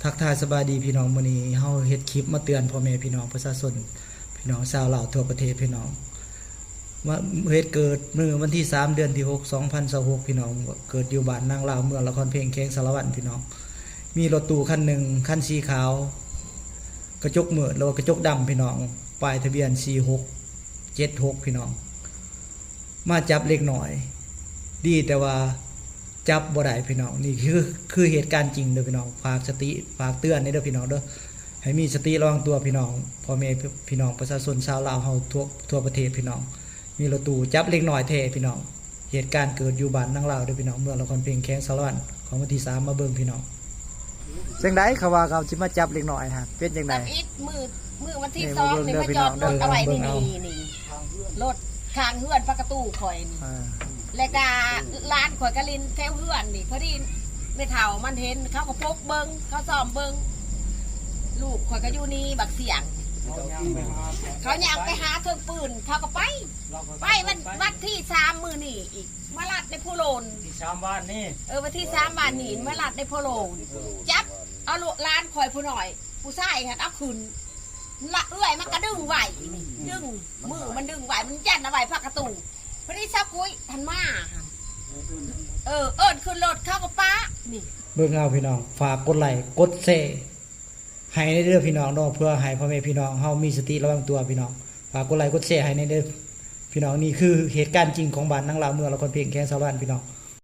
ທັກທາຍສະບາຍດີພີ່ນ້ອງ, ມື້ນີ້ເຮົາເຮັດຄລິບມາເຕືອນພໍ່ແມ່ພີ່ນ້ອງປະຊາຊົນ ພີ່ນ້ອງຊາວລາວທົ່ວປະເທດພີ່ນ້ອງ. ມາ ເຫດເກີດມື້ວັນທີສາມ ເດືອນທີຫົກ ສອງພັນຊາວຫົກ ພີ່ນ້ອງ, ເກີດຢູ່ບ້ານນາງລາວ ເມືອງລະຄອນເພັງ ແຂວງສາລະວັນພີ່ນ້ອງ. ມີລົດຕູ້ຄັນໜຶ່ງ ຄັນສີຂາວ ກະຈົກມືດ ຫຼືວ່າກະຈົກດຳພີ່ນ້ອງ, ປ້າຍທະບຽນສີ່ຫົກເຈັດຫົກພີ່ນ້ອງ. ມາຈັບເດັກນ້ອຍ ດີແຕ່ວ່າຈັບບໍ່ໄດ້ພີ່ນ້ອງ. ນີ້ຄື ຄືເຫດການຈິງເດີພີ່ນ້ອງ, ຝາກສະຕິ ຝາກເຕືອນແດ່ເດີພີ່ນ້ອງເດີ, ໃຫ້ມີສະຕິລະວັງຕົວພີ່ນ້ອງ ພໍ່ແມ່ພີ່ນ້ອງປະຊາຊົນຊາວລາວເຮົາທົ່ວ ທົ່ວປະເທດພີ່ນ້ອງ. ມີລົດຕູ້ຈັບເດັກນ້ອຍແທ້ພີ່ນ້ອງ. ເຫດການເກີດຢູ່ບ້ານນາງລາວເດີພີ່ນ້ອງ, ເມືອງລະຄອນເພັງ ແຂວງສາລະວັນ ຂອງວັນທີສາມ. ມາເບິ່ງພີ່ນ້ອງ. ຈັ່ງໃດ ເຂົາວ່າເຂົາຊິມາຈັບເດັກນ້ອຍຫັ້ນ ເປັນຈັ່ງໃດ? ຈັບອີກ ມື້ ມື້ວັນທີສອງນີ້ມາຈອດລົດເອົາໄວ້ນີ້ ນີ້ ນີ້ ລົດຂ້າງເຮືອນປະກະຕູຂ້ອຍນີ້ ອ່າ ແລ້ວກະຫຼານຂ້ອຍກະຫຼິ້ນແຖວເຮືອນນີ້. ພໍດີແມ່ເຖົ້າມັນເຫັນ ເຂົາກະປົກເບິ່ງ ເຂົາຊ້ອມເບິ່ງ. ລູກຂ້ອຍກະຢູ່ນີ້ບັກສ່ຽງ ເຂົາຍ່າງໄປຫາເຖິງປືນ ເຂົາກະໄປ ໄປວັນ ວັນທີສາມມື້ນີ້ອີກ ມາລັດໃນໂພໂລນ ວັນທີສາມວານນີ້ ເອີ ວັນທີສາມວານນີ້ ມາລັດໃນໂພໂລນ ຈັບເອົາລູກຫຼານຂ້ອຍຜູ້ນ້ອຍ ຜູ້ຊາຍຫັ້ນເອົາຂຶ້ນ ລະເອື້ອຍມັນກະດຶງໄວ້ນີ້ ດຶງ ມືມັນດຶງໄວ້ ມັນຢັນເອົາໄວ້ພາກປະຕູ. ພໍດີຊາວກຸ້ຍຫັ້ນມາ ເອີ ເອີ້ນຂຶ້ນລົດ ເຂົາກະປະນີ້. ເບິ່ງເອົາພີ່ນ້ອງ, ຝາກກົດໄລ້ກົດແຊ ໃຫ້ແດ່ເດີພີ່ນ້ອງເນາະ, ເພື່ອໃຫ້ພໍ່ແມ່ພີ່ນ້ອງເຮົາມີສະຕິລະວັງຕົວພີ່ນ້ອງ. ຝາກກົດໄລ້ກົດແຊໃຫ້ແດ່ເດີພີ່ນ້ອງ. ນີ້ຄືເຫດການຈິງຂອງບ້ານນາງລາວ ເມືອງລະຄອນເພັງ ແຂວງສາລະວັນພີ່ນ້ອງ.